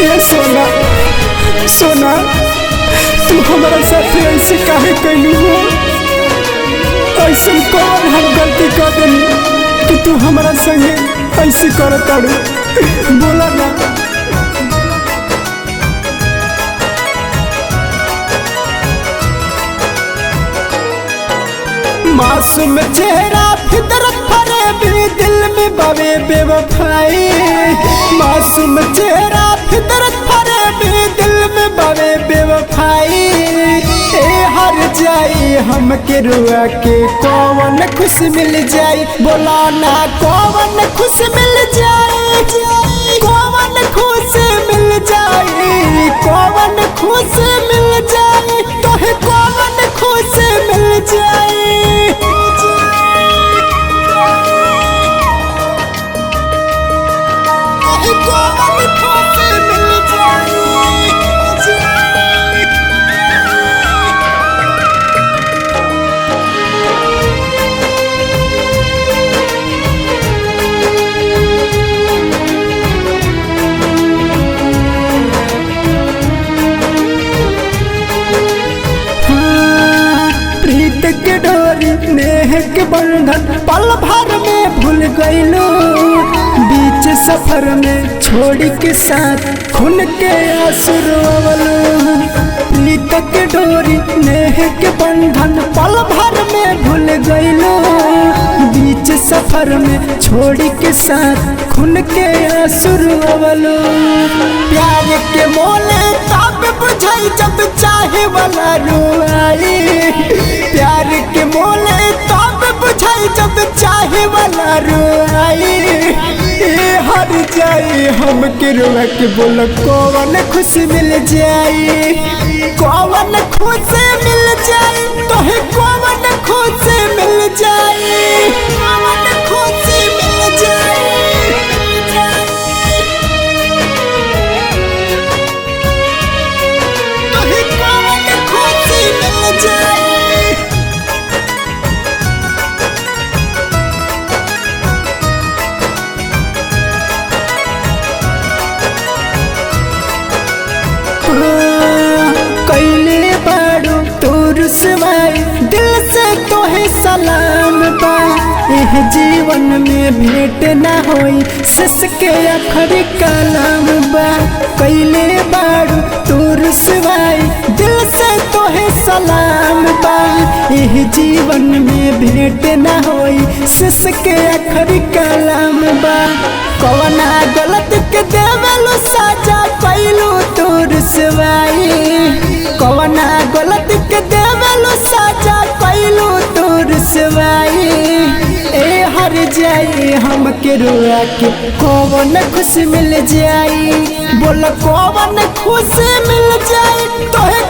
ए सोना, सोना, तू हमारा साथे ऐसे काहे कैलू हो? ऐसे कौन हम गलती कर देनी कि तू हमारा संगे ऐसे करताड़ू? बोला ना। मासूम चेहरा फितरत फरेबी, दिल में बवे बेवफाई। मासूम चेहरा फितरत फरेबी, दिल में बवे बेवफाई। ए हर जाई हमके रुआ के कौन खुश मिल जाई? बोला ना कौन खुश मिल जाई? कौन खुश मिल जाई? कौन खुश मिल जाई? तोहे कौन खुश मिल जाई? कौन खुश मिल जाई? हाँ, प्रीत के डोरी नेह के बंधन पल भर में भूल गईलू। बीच सफर में छोड़ी के साथ खून के आंसू रोवलू। प्रीत के डोरी नेह के बंधन पल भर में भूल गईलू। बीच सफर में छोड़ी के साथ खून के आंसू रोवलू। प्यार के मोले तब बुझाई जब चाहे वाला रोआई। प्यार के मोले तब बुझाई जब चाहे वाला रोआई। ए हर जाई हमके रोआ के बोल कौन खुश मिल जाई? कौन खुश मिल जाई? तोहे कौन खुश मिल जाई? कौन खुश मिल जाई? तोहे कौन खुश मिल जाई? कैले बाड़ू तोर सुवाई, दिल से तोहे सलाम बा। एह जीवन में भेंट ना होई सस के अखर कलाम बा। कैले बाड़ू तोर सुवाई, दिल से तोहे सलाम बा। एह जीवन में भेंट ना होई सस के अखर कलाम बा। कवना गलत के देवलू साजा कैलू तोर सुवाई। कवना गलत के देवलू साजा कैलू तोर सुवाई। ए हर जाई हमके रुआ के कौन खुश मिल जाई? बोल कौन खुश मिल जाई? तोहे